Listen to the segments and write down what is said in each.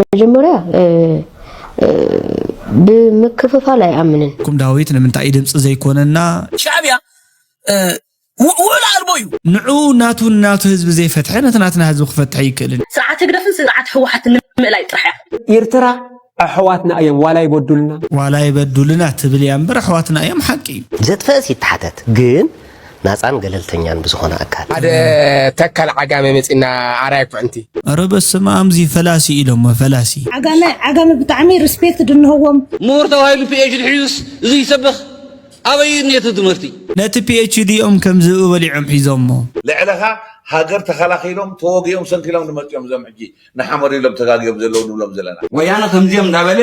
መጀመርያ እ፣ እ፣ ብምክፍፋል ኣይኣምንን። ኩም ዳዊት ንምንታይ እዩ ድምፂ ዘይኮነና? ሻዕብያ እ፣ ው- ውዕል ኣልቦ እዩ። ንዑ ናቱ ናቱ ህዝቢ ዘይፈትሐ ነቲ ናትና ህዝቢ ክፈትሐ ይክእልን። ስርዓት ህግደፍን ስርዓት ህወሓትን ንምእላይ ጥራሕ እያ። ኤርትራ ኣሕዋትና እዮም ዋላ ይበዱልና። ዋላ ይበዱልና ትብል እያ እምበር ኣሕዋትና እዮም ሓቂ እዩ። ዘጥፈእስ ይተሓተት ግን ናፃን ገለልተኛን ብዝኾነ ኣካል። ሓደ ተካል ዓጋመ መፂና ኣራይ ኩዕንቲ ኧረ በስመ ኣብ እዚ ፈላሲ ኢሎሞ ፈላሲ። ዓጋመ ዓጋመ ብጣዕሚ ሪስፔክት ድንህዎም። ምሁር ተባሂሉ ፒኤችዲ ሒዙስ እዚ ይሰብኽ ኣበይ እዩ እኒኤ እቲ ትምህርቲ? ነቲ ፒኤችዲኦም ከም ዝብኢ በሊዖም ሒዞሞ። ልዕለኻ ሃገር ተኸላኺሎም ተወጊኦም ሰንኪሎም ዝመፅኦም እዞም ሕጂ ንሓመዱ ኢሎም ተጋግዮም ዘለዉ ንብሎም ዘለና። ወያነ ከምዚኦም እንዳበለ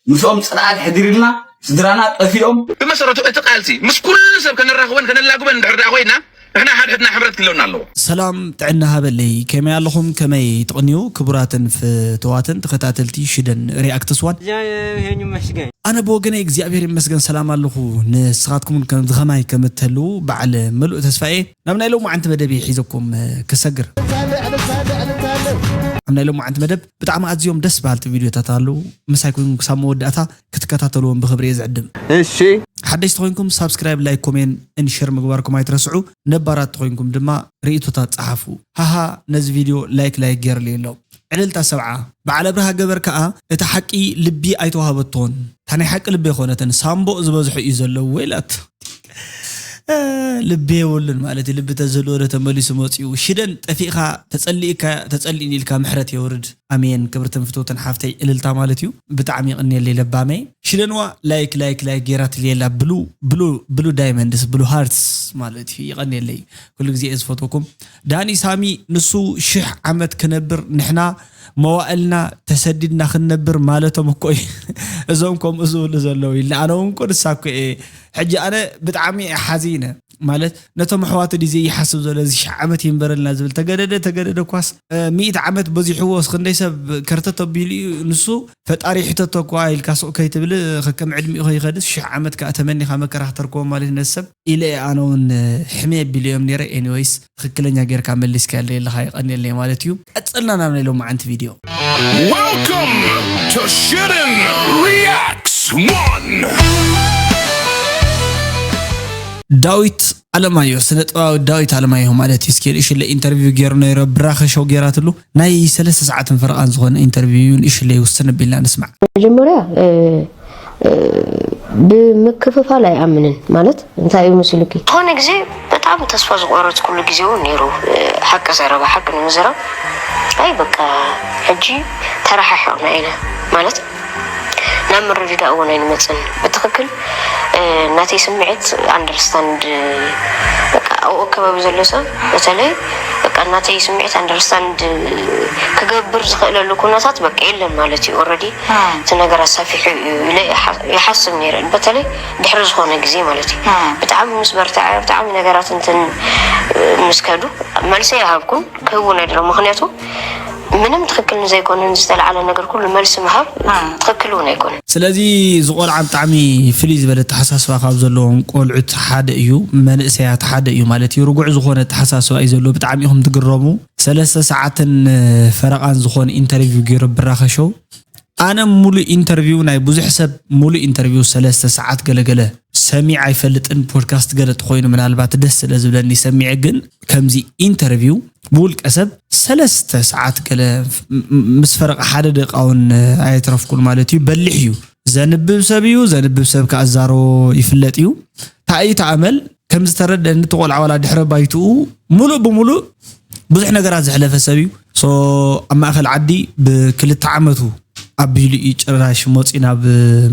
ምስኦም ፅልኣት ሕዲርልና ስድራና ጠፊኦም። ብመሰረቱ እቲ ቃልሲ ምስ ኩሉ ሰብ ከነራኽበን ከነላግበን እንድሕር ደኣ ኮይና ንሕና ሓድሕድና ሕብረት ክህልወና ኣለዎ። ሰላም ጥዕና ሃበለይ፣ ከመይ ኣለኹም? ከመይ ትቕንዩ? ክቡራትን ፍትዋትን ተኸታተልቲ ሽደን ሪኣክትስ ዋን። ይሄን ይመስገን። ኣነ ብወገነይ እግዚኣብሔር ይመስገን ሰላም ኣለኹ። ንስኻትኩም እውን ከምዚ ኸማይ ከም እትህልዉ በዓል ምሉእ ተስፋ እየ። ናብ ናይ ሎማዓንቲ መደብ እየ ሒዘኩም ክሰግር። ኣብ ናይ ሎማዓንቲ መደብ ብጣዕሚ ኣዝዮም ደስ በሃልቲ ቪድዮታት ኣለዉ። ምሳይ ኮይንኩም ክሳብ መወዳእታ ክትከታተልዎም ብኽብሪ እየ ዝዕድም። እሺ። ሓደሽቲ ኮይንኩም ሳብስክራይብ፣ ላይክ፣ ኮሜን፣ ን ሸር ምግባርኩም ኣይትረስዑ። ነባራት ተኮይንኩም ድማ ርእይቶታት ጸሓፉ። ሃሃ ነዚ ቪድዮ ላይክ ላይክ ገይርልይ ኣሎ። ዕልልታ ሰብዓ። በዓል ኣብርሃ ገበር ከኣ እቲ ሓቂ ልቢ ኣይተዋህበቶን። እታ ናይ ሓቂ ልቢ ኣይኮነትን ሳምቦእ ዝበዝሖ እዩ ዘለዎ ኢላት። ልቢ የብሉን ማለት እዩ። ልቢ ተዝህልዎ ዶ ተመሊሱ መፂኡ። ሽደን ጠፊእካ ተፀሊእካ ተፀሊእኒ ኢልካ ምሕረት የውርድ። ኣሜን። ክብርትን ፍትውትን ሓፍተይ እልልታ ማለት እዩ። ብጣዕሚ ይቕንየለይ ለባመይ። ሽደንዋ ላይክ ላይክ ላይክ ገይራትልየላ ብሉ ብሉ ብሉ ዳይመንድስ ብሉ ሃርትስ ማለት እዩ። ይቐንየለይ። ኩሉ ግዜ እየ ዝፈትወኩም። ዳኒ ሳሚ ንሱ ሽሕ ዓመት ክነብር ንሕና መዋእልና ተሰዲድና ክንነብር ማለቶም እኮ እዩ። እዞም ከምኡ ዝብሉ ዘለዉ ኢልና ኣነ እውን እኮ ንሳ እኮ እየ። ሕጂ ኣነ ብጣዕሚ እየ ሓዚነ። ማለት ነቶም ኣሕዋቱ ድዩ ዘይሓስብ ዘሎ እዚ ሽሕ ዓመት ይንበረልና ዝብል ተገደደ ተገደደ እኳስ ሚእቲ ዓመት በዚሕዎ ክንደይ ሰብ ከርተት ኣቢሉ እዩ ንሱ ፈጣሪ ይሕተቶ እኳ ኢልካ ስቕ ከይትብል ከከም ዕድሚኡ ከይኸድስ ሽሕ ዓመት ከዓ ተመኒኻ መከራ ክተርክቦ ማለት ነዚ ሰብ ኢለ እየ ኣነ እውን ሕሜ ኣቢሉ እዮም ነይረ። ኤኒወይስ ትኽክለኛ ጌርካ መሊስካ ያለ የለኻ ይቐንየለይ ማለት እዩ። ቀጽልና ናብ ናይ ሎማዓንቲ ቪድዮ። Welcome to Shooting Reacts One. ዳዊት ኣለማየሁ ስነ ጥበባዊ ዳዊት ኣለማየሁ ማለት እዩ። እስኪ ንእሽለ ኢንተርቪው ገይሩ ነይረ ብራኸ ሾው ገይራትሉ ናይ ሰለስተ ሰዓትን ፈረቓን ዝኾነ ኢንተርቪው እዩ። ንእሽለ ውስን ኣቢልና ንስማዕ። መጀመርያ እ፣ እ፣ ብምክፍፋል ኣይኣምንን ማለት እንታይ እዩ መስሉኪ? ዝኾነ ግዜ በጣም ተስፋ ዝቆረፅኩሉ ግዜ እውን ነይሩ። ሓቂ ዘረባ ሓቂ ንምዝራብ ኣይ በቃ ሕጂ ተረሓሒቕና ኢና ማለት ናብ ምርድዳእ እውን ኣይንመፅን። ብትኽክል ናተይ ስምዒት ኣንደርስታንድ ኣብኡ ኣከባቢ ዘሎ ሰብ በተለይ በቃ ናተይ ስምዒት ኣንደርስታንድ ክገብር ዝኽእለሉ ኩነታት በቃ የለን ማለት እዩ። ኦረዲ እቲ ነገር ኣሳፊሑ እዩ ኢለ ይሓስብ ነይረ። በተለይ ድሕሪ ዝኾነ ግዜ ማለት እዩ። ብጣዕሚ ምስ በርትዐ ብጣዕሚ ነገራት እንትን ምስ ከዱ መልሰ ይሃብኩን ክህቡ ነድሮ ምክንያቱ ምንም ትኽክል ንዘይኮነ ንዝተለዓለ ነገር ኩሉ መልሲ ምሃብ ትኽክል እውን ኣይኮነን። ስለዚ እዚ ቆልዓ ብጣዕሚ ፍልይ ዝበለ ኣተሓሳስባ ካብ ዘለዎም ቆልዑት ሓደ እዩ፣ መንእሰያት ሓደ እዩ ማለት እዩ። ርጉዕ ዝኾነ ኣተሓሳስባ እዩ ዘለዎ። ብጣዕሚ ኢኹም ትግረሙ። ሰለስተ ሰዓትን ፈረቓን ዝኾነ ኢንተርቪው ገይሩ ብራኸ ሾው ኣነ ሙሉእ ኢንተርቪው ናይ ብዙሕ ሰብ ሙሉእ ኢንተርቪው ሰለስተ ሰዓት ገለገለ ሰሚዐ ኣይፈልጥን። ፖድካስት ገለ ተኾይኑ ምናልባት ደስ ስለ ዝብለኒ ሰሚዐ፣ ግን ከምዚ ኢንተርቪው ብውልቀ ሰብ ሰለስተ ሰዓት ገለ ምስ ፈረቐ ሓደ ደቂቃ እውን ኣየትረፍኩን ማለት እዩ። በሊሕ እዩ፣ ዘንብብ ሰብ እዩ። ዘንብብ ሰብ ከኣ ዝዛረቦ ይፍለጥ እዩ። እንታይ እዩ እቲ ኣመል ከም ዝተረደአኒ እቲ ቆልዓ ዋላ ድሕረ ባይትኡ ሙሉእ ብሙሉእ ብዙሕ ነገራት ዘሕለፈ ሰብ እዩ። ሶ ኣብ ማእኸል ዓዲ ብክልተ ዓመቱ ኣቢሉ እዩ ጭራሽ መፂኡ ናብ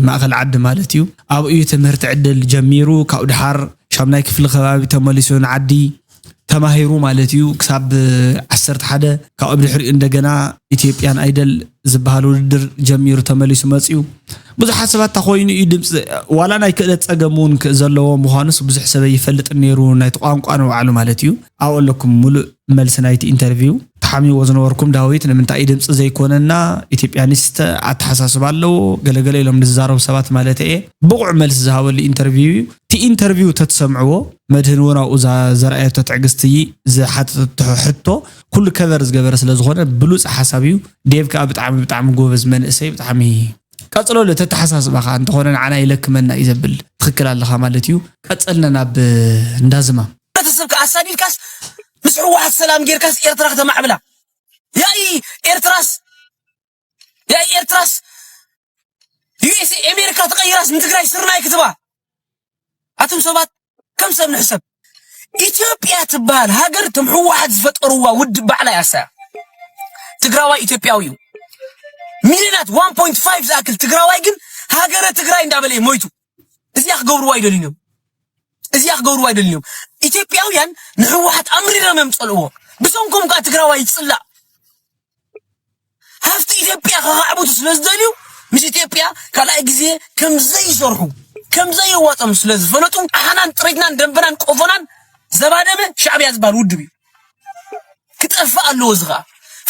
ማእኸል ዓዲ ማለት እዩ። ኣብኡ እዩ ትምህርቲ ዕድል ጀሚሩ። ካብኡ ድሓር ሻምናይ ክፍሊ ከባቢ ተመሊሱ ንዓዲ ተማሂሩ ማለት እዩ። ክሳብ ዓሰርተ ሓደ ካብኡ ብድሕሪኡ እንደገና ኢትዮጵያን ኣይደል ዝበሃል ውድድር ጀሚሩ ተመሊሱ መፂኡ። ብዙሓት ሰባት እንታ ኮይኑ እዩ ድምፂ ዋላ ናይ ክእለት ፀገም እውን ዘለዎ ምዃኑስ ብዙሕ ሰብ ኣይፈልጥን ነይሩ ናይቲ ቋንቋ ንባዕሉ ማለት እዩ። ኣብኡ ኣለኩም ሙሉእ መልሲ ናይቲ ኢንተርቪው። እታ ሓሚዎ ዝነበርኩም ዳዊት ንምንታይ እዩ ድምፂ ዘይኮነና? ኢትዮጵያኒስት ኣተሓሳስባ ኣለዎ ገለገለ ኢሎም ንዝዛረቡ ሰባት ማለት እየ። ብቑዕ መልሲ ዝሃበሉ ኢንተርቪው እዩ። እቲ ኢንተርቪው ተትሰምዕዎ፣ መድህን እውን ኣብኡ ዘርኣየቶ ትዕግስቲ ዝሓተቶ ሕቶ ኩሉ ከቨር ዝገበረ ስለ ዝኾነ ብሉፅ ሓሳብ እዩ። ዴቭ ከዓ ብጣዕሚ ብጣዕሚ ጎበዝ መንእሰይ፣ ብጣዕሚ ቀፅለሉ። ተተሓሳስባኻ እንተኾነ ንዓና ይለክመና እዩ ዘብል ትኽክል ኣለኻ ማለት እዩ። ቀፀልና ናብ እንዳዝማ። ሕብረተሰብካ ኣሳዲድካስ ምስ ህወሓት ሰላም ጌርካስ ኤርትራ ከተማዕብላ? ያኢ ኤርትራስ ያኢ ኤርትራስ ዩ ኤስ ኤ ኣሜሪካ ተቐይራስ ንትግራይ ስርናይ ክትባ? ኣቱም ሰባት ከም ሰብ ንሕሰብ። ኢትዮጵያ ትበሃል ሃገር እቶም ህወሓት ዝፈጠርዋ ውድብ ባዕላ እያ። ትግራዋይ ኢትዮጵያዊ እዩ። ሚሊዮናት ዋን ፖይንት ፋይቭ ዝኣክል ትግራዋይ ግን ሃገረ ትግራይ እንዳበለ እዩ ሞይቱ። እዚኣ ክገብርዋ ኣይደልዩን እዮም። እዚኣ ክገብርዋ ኣይደልዩን እዮም። ኢትዮጵያውያን ንህወሓት ኣምሪሮም እዮም ዝፀልእዎ። ብሰንኮም ከዓ ትግራዋይ ይፅላእ። ሃፍቲ ኢትዮጵያ ከኻዕብቱ ስለ ዝደልዩ ምስ ኢትዮጵያ ካልኣይ ግዜ ከም ዘይሰርሑ ከም ዘየዋፀም ስለ ዝፈለጡ ኣሓናን ጥሪትናን ደንበናን ቆፎናን ዘባደመ ሻዕብያ ዝበሃል ውድብ እዩ። ክጠፍእ ኣለዎ። እዚ ከዓ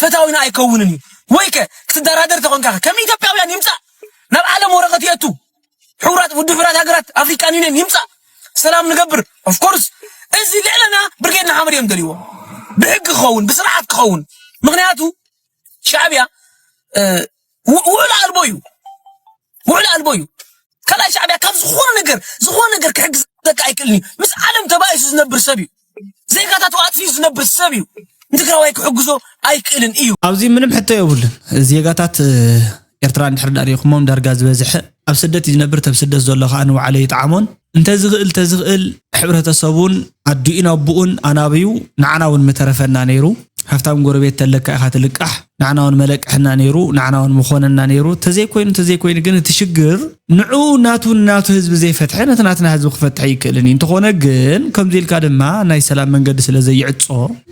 ፈታዊና ኣይከውንን እዩ። ወይ ከ ክትደራደር ተኾንካ ከም ኢትዮጵያውያን ይምፃእ ናብ ዓለም ወረቐት የእቱ። ሕቡራት ውድብ ሕቡራት ሃገራት ኣፍሪካን ዩኒየን ይምፃእ ሰላም ንገብር። ኦፍኮርስ እዚ ልዕለና ብርጌድ ንሓመድ እዮም ደልይዎ። ብሕጊ ክኸውን ብስርዓት ክኸውን። ምክንያቱ ሻዕብያ ውዕል ኣልቦ እዩ። ውዕል ኣልቦ እዩ። ካልኣይ ሻዕብያ ካብ ዝኾነ ነገር ዝኾነ ነገር ክሕግዘካ ኣይክእልን እዩ። ምስ ዓለም ተባኢሱ ዝነብር ሰብ እዩ። ዜጋታቱ ኣጥፊኡ ዝነብር ሰብ እዩ። ንትግራዋይ ክሕግዞ ኣይክእልን እዩ። ኣብዚ ምንም ሕቶ የብሉን። ዜጋታት ኤርትራ እንድሕር ዳ ሪእኹሞም ዳርጋ ዝበዝሐ ኣብ ስደት እዩ ዝነብር። ተብ ስደት ዘሎ ከዓ ንባዕሉ ይጥዓሞን እንተዝኽእል ተዝኽእል ሕብረተሰቡን ኣዲኡን ኣቦኡን ኣናብዩ ንዓና እውን ምተረፈና ነይሩ። ሃፍታም ጎረቤት ተለካ ኢኻ ትልቃሕ። ንዓና እውን መለቅሕና ነይሩ፣ ንዓና እውን ምኾነና ነይሩ። ተዘይኮይኑ ተዘይኮይኑ ግን እቲ ሽግር ንዑ ናቱ ናቱ ህዝቢ ዘይፈትሐ ነቲ ናትና ህዝቢ ክፈትሐ ይክእልን እዩ። እንተኾነ ግን ከምዚ ኢልካ ድማ ናይ ሰላም መንገዲ ስለ ዘይዕጾ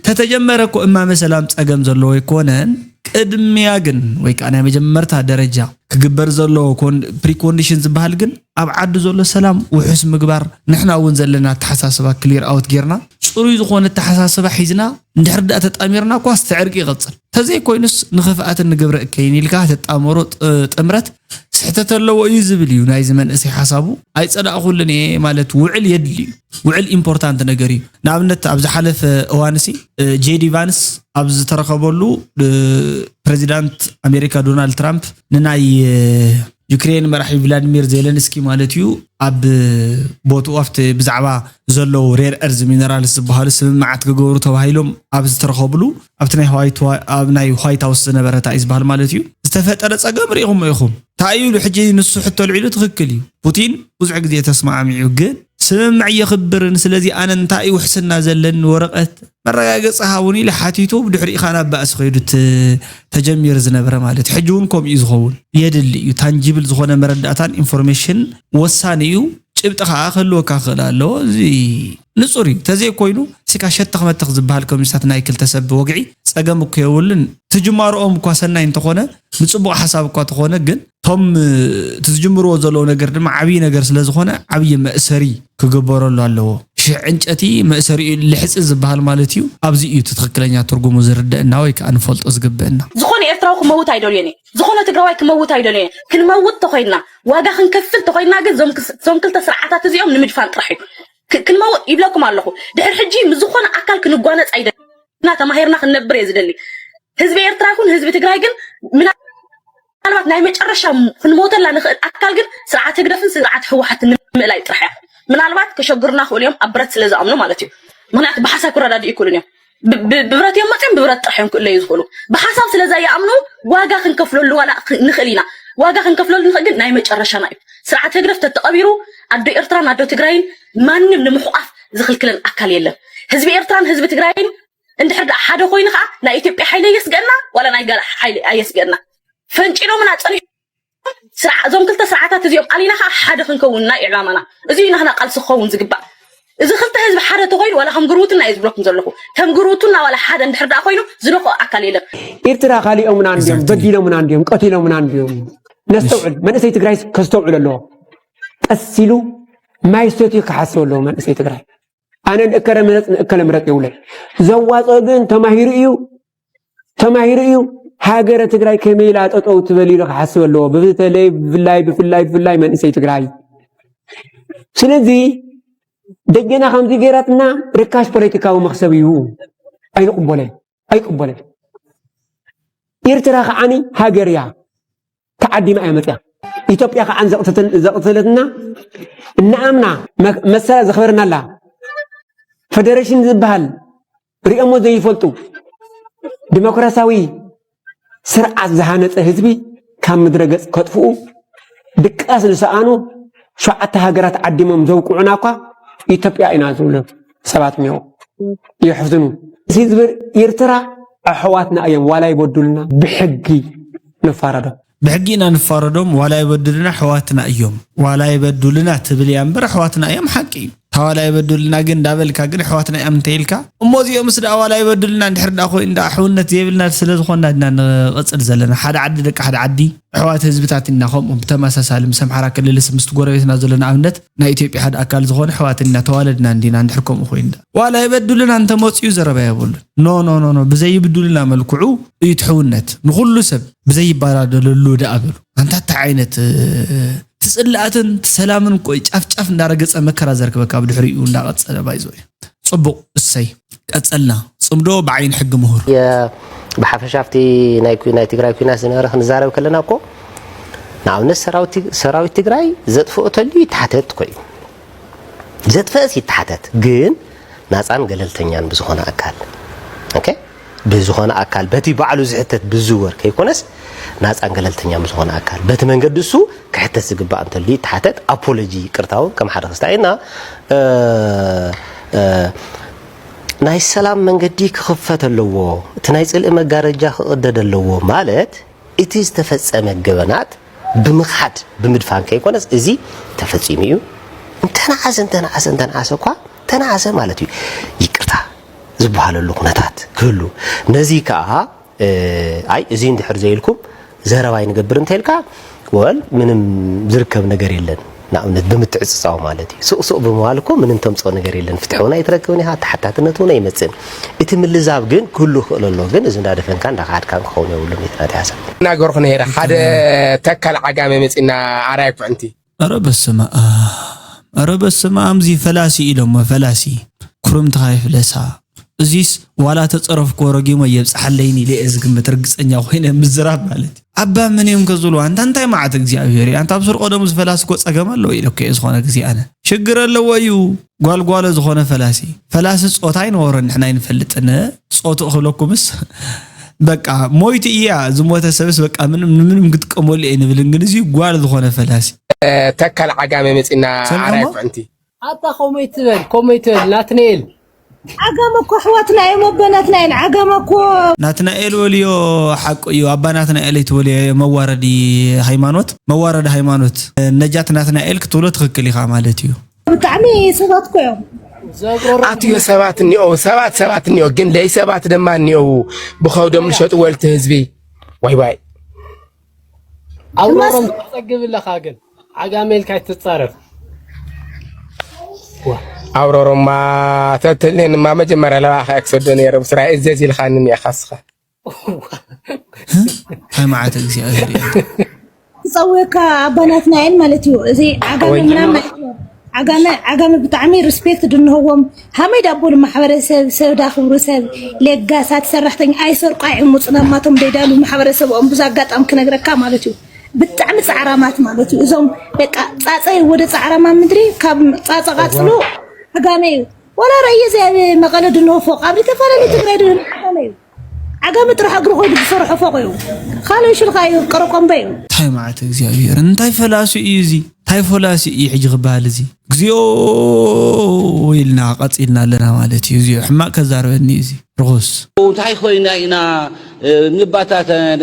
ተተጀመረ እኮ እማመ ሰላም ጸገም ዘለዎ ኣይኮነን። ቅድሚያ ግን ወይ ከዓ ናይ መጀመርታ ደረጃ ክግበር ዘለዎ ፕሪኮንዲሽን ዝበሃል ግን ኣብ ዓዲ ዘሎ ሰላም ውሑስ ምግባር፣ ንሕና እውን ዘለና ኣተሓሳስባ ክሊር ኣውት ጌርና ፅሩይ ዝኾነ ኣተሓሳስባ ሒዝና እንድሕር ዳኣ ተጣሚርና ኳስ እቲ ዕርቂ ይቐፅል። ተዘይኮይኑስ ንኽፍኣትን ንግብረ እከይን ኢልካ ተጣምሮ ጥምረት ስሕተት ኣለዎ እዩ ዝብል እዩ ናይዚ መንእሰይ ሓሳቡ። ኣይፀላእኹሉን እየ ማለት ውዕል የድሊ እዩ። ውዕል ኢምፖርታንት ነገር እዩ። ንኣብነት ኣብ ዝሓለፈ እዋንሲ ጄዲ ቫንስ ኣብ ዝተረኸበሉ ፕሬዚዳንት ኣሜሪካ ዶናልድ ትራምፕ ንናይ ዩክሬን መራሒ ቭላድሚር ዜለንስኪ ማለት እዩ ኣብ ቦትኡ ኣብቲ ብዛዕባ ዘለዉ ሬር እርዝ ሚነራልስ ዝበሃሉ ስምምዓት ክገብሩ ተባሂሎም ኣብ ዝተረኸብሉ ኣብቲ ናይ ዋይት ዋ- ኣብ ናይ ዋይት ሃውስ ዝነበረ እንታይ እዩ ዝበሃል ማለት እዩ ዝተፈጠረ ፀገም ርኢኹሞ ኢኹም። እንታይ እዩ ኢሉ ሕጂ ንሱ ሕቶ ልዒሉ ትኽክል እዩ። ፑቲን ብዙሕ ግዜ ተስማዕሚዑ ግን ስምምዕ የኽብርን ስለዚ ኣነ እንታይ እዩ ውሕስና ዘለኒ ወረቐት መረጋገፂ ሃቡኒ ኢለ ሓቲቱ ብድሕሪኡ ከዓ ናብ ባእሲ ከይዱ እቲ ተጀሚሩ ዝነበረ ማለት እዩ። ሕጂ እውን ከምኡ እዩ ዝኸውን የድሊ እዩ። ታንጂብል ዝኾነ መረዳእታን ኢንፎርሜሽን ወሳኒ እዩ። ጭብጢ ከዓ ክህልወካ ክኽእል ኣለዎ። እዚ ንፁር እዩ። ተዘይኮይኑ ሲካ ሸተኽ መተኽ ዝበሃል ኮሚኒስታት ናይ ክልተ ሰብ ወግዒ ፀገም እኮ የብሉን። ትጅማርኦም እኳ ሰናይ እንተኾነ ንፅቡቕ ሓሳብ እኳ ተኾነ ግን እቶም እቲ ዝጅምርዎ ዘለዉ ነገር ድማ ዓብዪ ነገር ስለ ዝኾነ ዓብዪ መእሰሪ ክግበረሉ ኣለዎ። ሽዕ ዕንጨቲ መእሰሪኡ ልሕፂ ዝበሃል ማለት እዩ። ኣብዚ እዩ እቲ ትኽክለኛ ትርጉሙ ዝርደአና ወይ ከዓ ንፈልጦ ዝግበአና። ዝኾነ ኤርትራዊ ክመውት ኣይደልዮን እየ። ዝኾነ ትግራዋይ ክመውት ኣይደልዮን እየ። ክንመውት ተኾይንና ዋጋ ክንከፍል ተኾይንና ግን ዞም ክስ- ዞም ክልተ ስርዓታት እዚኦም ንምድፋን ጥራሕ እዩ። ክ- ክንመውት ይብለኩም ኣለኹ። ድሕር ሕጂ ምስ ዝኾነ ኣካል ክንጓነፅ ኣይደልዮን። ተማሂርና ክንነብር እየ ዝደሊ። ህዝቢ ኤርትራ ይኹን ህዝቢ ትግራይ ግን ምናልባት ናይ መጨረሻ ክንሞተላ ንኽእል ኣካል ግን ስርዓት ህግደፍን ስርዓት ህወሓትን ንምእላይ ጥራሕ እያ። ምናልባት ከሸግሩና ክእሉ እዮም ኣብ ብረት ስለ ዝኣምኑ ማለት እዩ። ምክንያቱ ብሓሳብ ክረዳድኡ ይክእሉን እዮም። ብ- ብ- ብብረት እዮም መፅኦም ብብረት ጥራሕ እዮም ክእለዩ ዝኽእሉ። ብሓሳብ ስለ ዘይኣምኑ ዋጋ ክንከፍለሉ ዋላ ክ- ንኽእል ኢና። ዋጋ ክንከፍለሉ ንኽእል ግን ናይ መጨረሻና እዩ። ስርዓት ህግደፍ ተተቐቢሩ ኣዶ ኤርትራን ኣዶ ትግራይን ማንም ንምሕቋፍ ዝኽልክለን ኣካል የለን። ህዝቢ ኤርትራን ህዝቢ ትግራይን እንድሕር ደኣ ሓደ ኮይኑ ከዓ ናይ ኢትዮጵያ ሓይሊ የስገእና ዋላ ናይ ጋል ሓይሊ ኣየስገእና ፈንጪሎምና ፀኒሑ ስርዓ እዞም ክልተ ስርዓታት እዚኦም ኣሊና ከዓ ሓደ ክንከውን ናይ ዕላማና እዚ እዩ ናህና ቃልሲ ክኸውን ዝግባእ እዚ ክልተ ህዝቢ ሓደ ተኮይኑ ዋላ ከም ግርውትና እየ ዝብለኩም ዘለኹ ከም ግርውትና ዋላ ሓደ እንድሕር ደኣ ኮይኑ ዝነኽኦ ኣካል የለን ኤርትራ ካሊኦምና እንዲዮም በዲሎምና እንዲዮም ቀቲሎምና እንዲዮም ነስተውዕል መንእሰይ ትግራይ ከስተውዕል ኣለዎ ቀስ ኢሉ ማይ ሰትዩ ክሓስብ ኣለዎ መንእሰይ ትግራይ ኣነ ንእከለ ምረፅ ንእከለ ምረፅ የብለይ ዘዋፅኦ ግን ተማሂሩ እዩ ተማሂሩ እዩ። ሃገረ ትግራይ ከመይ ኢላ ጠጠው ትበል ኢሉ ክሓስብ ኣለዎ። ብተለይ ብፍላይ ብፍላይ ብፍላይ መንእሰይ ትግራይ። ስለዚ ደጀና ከምዚ ገይራትና ርካሽ ፖለቲካዊ መክሰብ እዩ። ኣይንቕበሎን ኣይቅበለን። ኤርትራ ከዓኒ ሃገር እያ፣ ተዓዲማ እያ መፅያ። ኢትዮጵያ ከዓን ዘቕተለትና እናኣምና መሰላ ዘኽበርናላ፣ ፈደሬሽን ዝበሃል ሪኦሞ ዘይፈልጡ፣ ዲሞክራሲያዊ ስርዓት ዝሃነፀ ህዝቢ ካብ ምድረ ገፅ ከጥፍኡ ድቃስ ዝሰኣኑ ሸውዓተ ሃገራት ዓዲሞም ዘውቅዑና እኳ ኢትዮጵያ ኢና ዝብሉ ሰባት እኒኦ። የሕዝኑ። እዚ ዝብል ኤርትራ ኣሕዋትና እዮም፣ ዋላ ይበድሉና ብሕጊ ንፋረዶም። ብሕጊ ኢና ንፋረዶም፣ ዋላ ይበድሉና ኣሕዋትና እዮም። ዋላ ይበድሉና ትብል እያ እምበር ኣሕዋትና እዮም፣ ሓቂ እዩ። እታ ዋላ ይበድሉና ግን እንዳበልካ ግን ኣሕዋትና እዮም እንተኢልካ እሞ እዚኦምስ ደኣ ዋላ ይበድሉና እንድሕር ደኣ ኮይኑ ደኣ ኣሕውነት ዘይብልና ስለ ዝኾንና ድና ንቐጽል ዘለና። ሓደ ዓዲ ደቂ ሓደ ዓዲ ኣሕዋት ህዝብታት ኢና። ከምኡ ብተመሳሳሊ ምስ ኣምሓራ ክልልስ ምስቲ ጎረቤትና ዘሎ ንኣብነት ናይ ኢትዮጵያ ሓደ ኣካል ዝኾነ ኣሕዋት ኢና፣ ተዋለድና እንዲና እንድሕር ከምኡ ኮይኑ ደኣ ዋላ ይበድሉና እንተመፅኡ ዘረባ የብሉን። ኖ ኖ ኖ ኖ ብዘይብድሉና መልክዑ እዩ ትሕውነት ንኹሉ ሰብ ብዘይባዳደለሉ ደኣ በሉ። ኣንታ እንታይ ዓይነት ትጽላእትን ትሰላምን ቆይ ጫፍ ጫፍ እንዳረገጸ መከራ ዘርክበካ ብድሕሪኡ እንዳቐጸለ ባይዞ እዩ። ጽቡቕ እሰይ ቀጸልና ጽምዶ ብዓይን ሕጊ ምሁር። ብሓፈሻ ኣብቲ ናይ ኩ- ናይ ትግራይ ኩናት ዝነበረ ክንዛረብ ከለና እኮ ንኣብነት ሰራዊት ትግ- ሰራዊት ትግራይ ዘጥፍኦ ተልዩ ይተሓተት እኮ እዩ። ዘጥፈእስ ይተሓተት ግን ናፃን ገለልተኛን ብዝኾነ ኣካል ኦኬ ብዝኾነ ኣካል በቲ ባዕሉ ዝሕተት ብዝወር ከይኮነስ ናፃን ገለልተኛን ብዝኾነ ኣካል በቲ መንገዲ እሱ ክሕተት ዝግባእ እንተልዩ ይተሓተት ኣፖሎጂ ይቅርታ እውን ከም ሓደ ክስታይ እና እ፣ እ፣ ናይ ሰላም መንገዲ ክኽፈት ኣለዎ እቲ ናይ ፅልኢ መጋረጃ ክቕደድ ኣለዎ ማለት እቲ ዝተፈፀመ ገበናት ብምኽሓድ ብምድፋን ከይኮነስ እዚ ተፈፂሙ እዩ እንተነኣሰ እንተነኣሰ እንተነኣሰ እኳ እንተነኣሰ ማለት እዩ ይቅርታ ዝበሃለሉ ኩነታት ክህሉ ነዚ ከዓ ኣይ እዚ እንድሕር ዘይልኩም ዘረባ ይንገብር እንተልካ ወል ምንም ዝርከብ ነገር የለን ንኣብነት ብምትዕፅፃው ማለት እዩ ሱቕ ሱቕ ብምባል እኮ ምንም ተምፅኦ ነገር የለን ፍትሒ እውን ኣይትረክብን ኢኻ ተሓታትነት እውን ኣይመፅእን እቲ ምልዛብ ግን ክህሉ ይኽእል ኣሎ ግን እዚ እንዳደፈንካ እንዳኸድካን ክኸውን የብሉን እቲ ናተይ ሓሳብ እናገርኩ ነይረ ሓደ ተካል ዓጋመ መፂና ኣራይ ኩዕንቲ ኧረ በስመ ኣብ ኧረ በስመ ኣብ እዚ ፈላሲ ኢሎሞ ፈላሲ ኩርምትኻ ይፍለሳ እዚስ ዋላ ተፀረፍክዎ ረጊሞ የብፅሓለይን ኢለ እየ ዝግምት ርግፀኛ ኮይነ ምዝራብ ማለት እዩ ኣባ መን እዮም ከዝብልዋ እንታ እንታይ መዓት እግዚኣብሔር እዩ ኣንታ ኣብ ስር ቀደሙ ዝፈላሲ እኮ ፀገም ኣለዎ ኢለ እኮ እየ ዝኾነ ግዜ ኣነ ሽግር ኣለዎ እዩ ጓልጓሎ ዝኾነ ፈላሲ ፈላሲ ፆታ ኣይነበሮን ንሕና ኣይንፈልጥን ፆትኡ ክብለኩምስ በቃ ሞይቱ እያ ዝሞተ ሰብስ በቃ ምንም ንምንም ክትጥቀመሉ እየ ንብልን ግን እዚ ጓል ዝኾነ ፈላሲ ተካል ዓጋመ መፂና ሰምዖሞ? ኣራይ ኩዕንቲ ኣታ ኮመይ ትበል ኮመይ ትበል ናትናኤል ዓጋመ እኮ ኣሕዋትና እዮም ኣቦናትና እዮም ዓጋመ እኮ ናትናኤል ወልዮ ሓቁ እዩ ኣባ ናትናኤል ኣይትበልዮ መዋረዲ ሃይማኖት መዋረዲ ሃይማኖት ነጃት ናትናኤል ክትብሎ ትኽክል ኢኻ ማለት እዩ ብጣዕሚ ሰባት እኮ እዮም ዘብረሩ ኣትዮ ሰባት እኒኦ ሰባት ሰባት እኒኦ ግን ለይ ሰባት ድማ እኒኦ ብኸብዶም ዝሸጡ ወልቲ ህዝቢ ዋይ ዋይ ኣውሮሮም ትፀግብ ኣለኻ ግን ዓጋመ ኢልካ ኣይትፃረፍ ኣውሮሮማ ተትልንማ መጀመርያ ለባኻ ክሰዶ ነይረ ብስራይ እዘዝ ኢልካኒ እኒኣኻ ስኻ እንታይ መዓት እግዚኣብሔር እዩ ዝፀውየካ ኣባናትና እየን ማለት እዩ እዚ ዓጋመ ወይ ምናምን ማለት እዩ ዓጋመ ዓጋመ ብጣዕሚ ሪስፔክት ድንህዎም ሃመይ ዳቦ ንማሕበረሰብ ሰብ ዳክብሩ ሰብ ለጋሳት ሰራሕተኛ ኣይሰርቁ ኣይዕሙፁ ናማቶም ደይዳሉ ማሕበረሰብኦም ብዙ ኣጋጣሚ ክነግረካ ማለት እዩ ብጣዕሚ ፃዕራማት ማለት እዩ እዞም በቃ ፃፀ ወደ ፃዕራማ ምድሪ ካብ ፃፀ ቃፅሉ ዓጋመ እዩ ወላ ራየ እዚ ኣብ መቐለ ድንሆ ፎቅ ኣብ ዝተፈላለዩ ትግራይ ድንሆ ዓጋመ እዩ ዓጋመ ጥራሕ እግሩ ኮይዱ ዝሰርሖ ፎቅ እዩ ካልእ ሽልካ እዩ ቀረቆምበ እዩ እንታይ መዓት እግዚኣብሔር እንታይ ፈላሱ እዩ እዚ እንታይ ፈላሱ እዩ ሕጂ ክበሃል እዚ እግዚኣብሔር ኢልና ቀፂልና ኣለና ማለት እዩ እዚኦ ሕማቅ ከዛርበኒ እዩ እዚ ርኹስ እንታይ ኮይና ኢና ንባታተን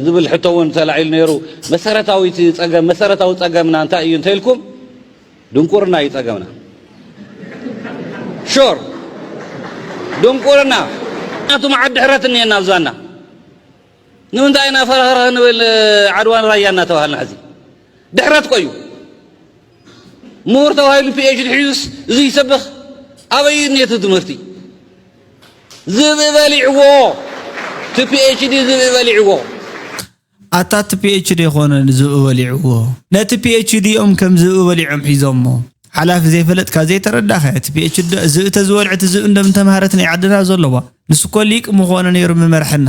ዝብል ሕቶ እውን ተላዒሉ ነይሩ መሰረታዊ ፀገም መሰረታዊ ፀገምና እንታይ እዩ እንተኢልኩም ድንቁርና እዩ ፀገምና ሹር ድንቁርና ምክንያቱ መዓት ድሕረት እኒአና ኣብዛና ንምንታይ ኢና ፈረኽረኽ ንብል ዓድዋን ራያ እናተባሃልና ሕዚ ድሕረት ቆዩ ምሁር ተባሂሉ ፒኤችዲ ሒዙስ እዚ ይሰብኽ ኣበይ እኒአቱ ትምህርቲ ዝብኢ በሊዕዎ እቲ ፒኤችዲ ዝብኢ በሊዕዎ። ኣታ እቲ ፒኤችዲ ኣይኮነን ዝብኢ በሊዕዎ። ነቲ ፒኤችዲ እዮም ከም ዝብኢ በሊዖም ሒዞሞ። ሓላፊ ዘይፈለጥካ ዘይተረዳኻ። እቲ ፒኤችዲ ዝብኢ ተዝበልዕ እቲ ዝብኢ እንደምተምሃረት ናይ ዓድና ዘለዋ። ንሱ እኮ ሊቅ ምኾነ ነይሩ ምመርሐና።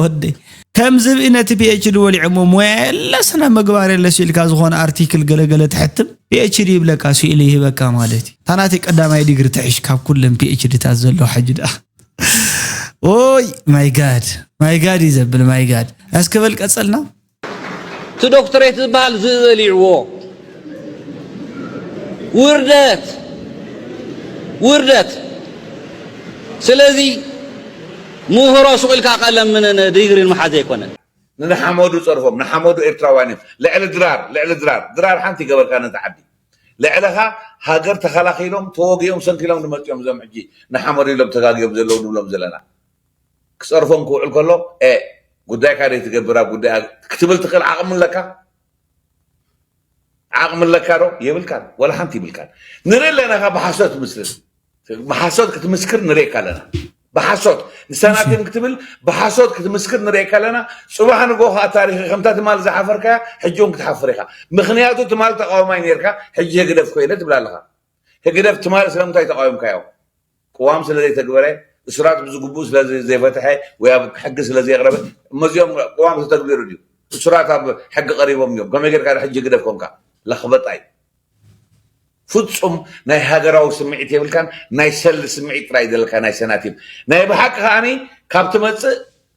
ወደይ ከም ዝብኢ ነቲ ፒኤችዲ በሊዖሞ። ሞያ የለ ስነ ምግባር የለ ሲልካ ዝኾነ ኣርቲክል ገለገለ ትሕትም ፒኤችዲ ይብለካ ስኢሉ ይህበካ ማለት እዩ። ታናቲ ቀዳማይ ዲግሪ ትሕሽ ካብ ኩለን ፒኤችዲታት ዘሎ ሕጂ ደኣ። ኦይ ማይ ጋድ ማይ ጋድ እዩ ዘብል ማይ ጋድ። እስኪ በል ቀጸልና። እቲ ዶክትሬት ዝበሃል ዝብኢ በሊዕዎ። ውርደት፣ ውርደት። ስለዚ ምህሮ ሱቕ ኢልካ ቀለም ምን ዲግሪ ምሓዝ ኣይኮነን። ንሓመዱ ጸርፎም፣ ንሓመዱ ኤርትራውያን እዮም። ልዕሊ ድራር፣ ልዕሊ ድራር፣ ድራር ሓንቲ ይገበርካ ነቲ ዓዲ። ልዕለኻ ሃገር ተኸላኺሎም፣ ተወጊኦም፣ ሰንኪሎም ዝመጽኦም እዞም ሕጂ ንሓመዱ ኢሎም ተጋግዮም ዘለዉ ንብሎም ዘለና። ክጸርፎም ክውዕል ከሎ፣ ኤ፣ ጉዳይካ ደይ ትገብር፣ ኣብ ጉዳይ ክትብል ትኽእል ዓቕሚ ኣለካ? ዓቕሚ ኣለካ ዶ? የብልካን። ወላ ሓንቲ ይብልካን። ንርኢ ኣለና ኢኻ ብሓሶት ትምስክር። ብሓሶት ክትምስክር ንርእየካ ኣለና። ብሓሶት ንሳናቲም ክትብል ብሓሶት ክትምስክር ንርእየካ ኣለና። ጽባሕ ንግሆ ከኣ ታሪኽ ከምታ ትማል ዝሓፈርካያ ሕጂ እውን ክትሓፍር ኢኻ። ምኽንያቱ ትማል ተቃዋማይ ነርካ፣ ሕጂ ህግደፍ ኮይነ ትብል ኣለኻ። ህግደፍ ትማል ስለምንታይ ተቃዊምካዮ? ቅዋም ስለ ዘይተግበረ፣ እሱራት ብዝግብኡ ስለ ዘ- ዘይፈትሐ ወይ ኣብ ሕጊ ስለ ዘየቕረበ፣ እመዚኦም ቅዋም ተተግቢሩ ድዩ? እሱራት ኣብ ሕጊ ቀሪቦም እዮም። ከመይ ጌርካ ሕጂ ህግደፍ ኮንካ? ለኽበጣይ። ፍጹም ናይ ሃገራዊ ስምዒት የብልካን፣ ናይ ሰልዲ ስምዒት ጥራይ ዘለካ ናይ ሰናቲም። ናይ ብሓቂ ከኣኒ ካብ ትመጽእ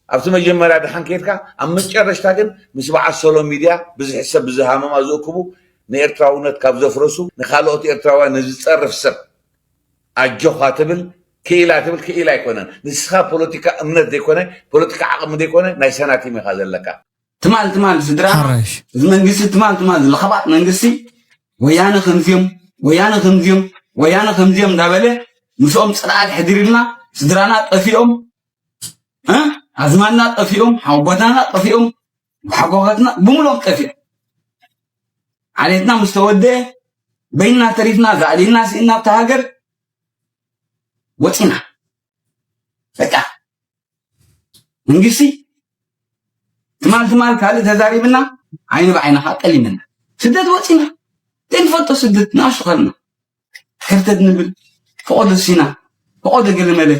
ኣብቲ መጀመርያ ደሓን ከይድካ፣ ኣብ መጨረሽታ ግን ምስ በዓል ሶሎ ሚድያ ብዝሒ ሰብ ብዝሃመማ ዝእክቡ ንኤርትራውነት ካብ ዘፍረሱ ንኻልኦት ኤርትራውያን ንዝጸርፍ ሰብ ኣጆኻ ትብል ክኢላ ትብል ክኢላ ኣይኮነን። ንስኻ ፖለቲካ እምነት ዘይኮነ ፖለቲካ ዓቕሚ ዘይኮነ ናይ ሰናቲም ኢኻ ዘለካ። ትማል ትማል ስድራ እዚ መንግስቲ ትማል ትማል ዝለኸባጥ መንግስቲ ወያነ ከምዚዮም ወያነ ከምዚዮም ወያነ ከምዚዮም እንዳበለ ምስኦም ፅልኣት ሕዲርልና ስድራና ጠፊኦም እ ኣዝማድና ጠፊኦም ሓጎታና ጠፊኦም ሓጎታትና ብምሎም ጠፊኦም ዓሌትና ምስ ተወደአ በይንና ተሪፍና ዛዕሊልና ስኢና ኣብታ ሃገር ወፂና በቃ መንግስቲ ትማል ትማል ካልእ ተዛሪብና ዓይኒ ብዓይኒ ከዓ ጠሊምና ስደት ወፂና ዘይንፈልጦ ስደት ንኣሽቱ ከልና ከርተት ንብል ፈቆዶ ሲና ፈቆዶ ገለመለ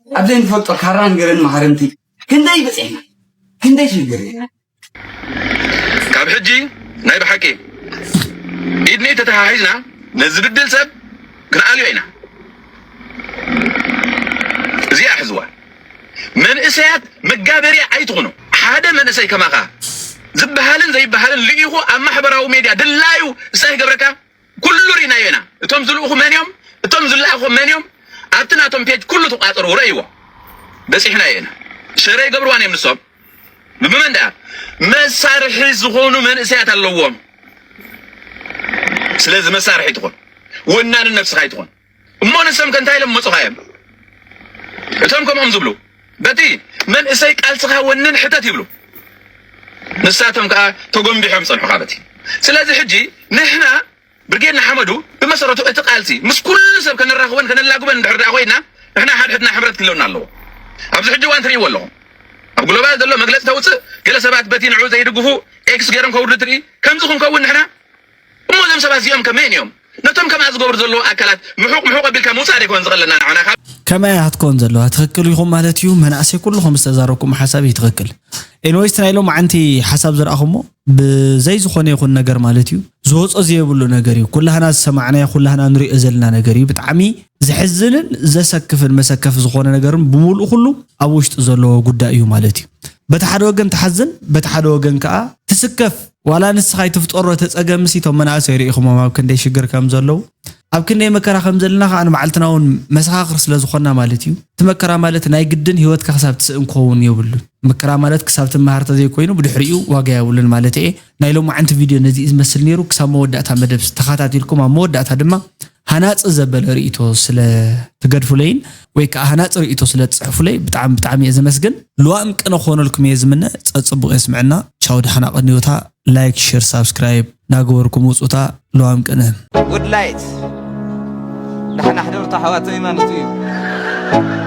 ኣብ ዘይንፈልጦ ካራን ገለን ማህረምቲ ክንደይ በፂሕና ክንደይ ሽግር ካብ ሕጂ ናይ ብሓቂ ኢድኒ ተተሓሒዝና ነዚ ብድል ሰብ ክንኣልዮ ኢና። እዚኣ ሕዝዋ። መንእሰያት መጋበርያ ኣይትኹኑ። ሓደ መንእሰይ ከማኻ ዝበሃልን ዘይበሃልን ልኢኹ ኣብ ማሕበራዊ ሜድያ ድላዩ እንታይ ክገብረካ ኩሉ ሪናዮ ኢና። እቶም ዝልእኹ መን እዮም? እቶም ዝለኣኹ መን እዮም? ኣብቲ ናቶም ፔጅ ኩሉ ተቋፀሩ ረእይዎ። በፂሕናዮ ኢና። ሸረ ይገብርዋን እዮም ንሶም። ብመን ደኣ? መሳርሒ ዝኾኑ መንእሰያት ኣለዎም። ስለዚ መሳርሒ ትኹን። ወናኒ ነብስኻ ኣይትኹን። እሞ ንሶም ከ እንታይ ኢሎም መፁኻ እዮም? እቶም ከምኦም ዝብሉ በቲ መንእሰይ ቃልስኻ ወንን ሕተት ይብሉ። ንሳቶም ከዓ ተጎንቢሖም ይፀንሑኻ በቲ። ስለዚ ሕጂ ንሕና ብርጌድ ንሓመዱ ብመሰረቱ እቲ ቃልሲ ምስ ኩሉ ሰብ ከነራኽቦን ከነላግቦን እንድሕር ደኣ ኮይና ንሕና ሓድሕድና ሕብረት ክህልወና ኣለዎ። ኣብዚ ሕጂ እዋን ትርእይዎ ኣለኹም። ኣብ ግሎባል ዘሎ መግለፂ ተውፅእ ገለ ሰባት በቲ ንዑ ዘይድግፉ ኤክስ ገይሮም ከውርዱ ትርኢ። ከምዚ ክንከውን ንሕና እሞ እዞም ሰባት እዚኦም ከ መን እዮም? ነቶም ከምኣ ዝገብሩ ዘለዉ ኣካላት ምሑቕ ምሑቕ ኣቢልካ ምውፃእ ዶ ይኮን ዝቐለና ንዓና ካብ ከማይ ኣትኮን ዘለዋ ትኽክል ኢኹም ማለት እዩ። መናእሰይ ኩልኹም ዝተዛረብኩም ሓሳብ እዩ ትኽክል። ኤንወይስ ናይ ሎማዓንቲ ሓሳብ ዝረኣኹሞ ብዘይ ዝኾነ ይኹን ነገር ማለት እዩ ዝወፆ ዘየብሉ ነገር እዩ። ኩላህና ዝሰማዕናዮ ኩላህና ንሪኦ ዘለና ነገር እዩ። ብጣዕሚ ዘሕዝንን ዘሰክፍን መሰከፊ ዝኾነ ነገርን ብምሉኡ ኩሉ ኣብ ውሽጢ ዘለዎ ጉዳይ እዩ ማለት እዩ። በቲ ሓደ ወገን ትሓዝን በቲ ሓደ ወገን ከዓ ትስከፍ። ዋላ ንስኻ ኣይትፍጠሮ እቲ ጸገምሲ እቶም መናእሰይ ርኢኹሞም ኣብ ክንደይ ሽግር ከም ዘለዉ ኣብ ክንደይ መከራ ከም ዘለና ከዓ ንባዕልትና እውን መሰኻኽር ስለ ዝኾንና ማለት እዩ። እቲ መከራ ማለት ናይ ግድን ህይወትካ ክሳብ ትስእን ክኸውን የብሉን። መከራ ማለት ክሳብ ትመሃር ተዘይኮይኑ ብድሕሪኡ ዋጋ የብሉን ማለት እየ። ናይ ሎማዓንቲ ቪድዮ ነዚ እዩ ዝመስል ነይሩ። ክሳብ መወዳእታ መደብ ተኸታቲልኩም ኣብ መወዳእታ ድማ ሃናጺ ዘበለ ርእይቶ ስለ ትገድፉለይን ወይ ከዓ ሃናጺ ርእይቶ ስለ ትጽሕፉለይ ብጣዕሚ ብጣዕሚ እየ ዘመስግን። ልዋም ቅነ ክኾነልኩም እየ ዝምነ። ጸጽቡቕ የስምዐና። ቻው ደሓና ቀንዮታ። ላይክ፣ ሼር፣ ሳብስክራይብ ናገበርኩም ውጹታ። ልዋም ቅነ። Good light ደሕና ሕደሩ ኣሕዋተይ ማለት እዩ።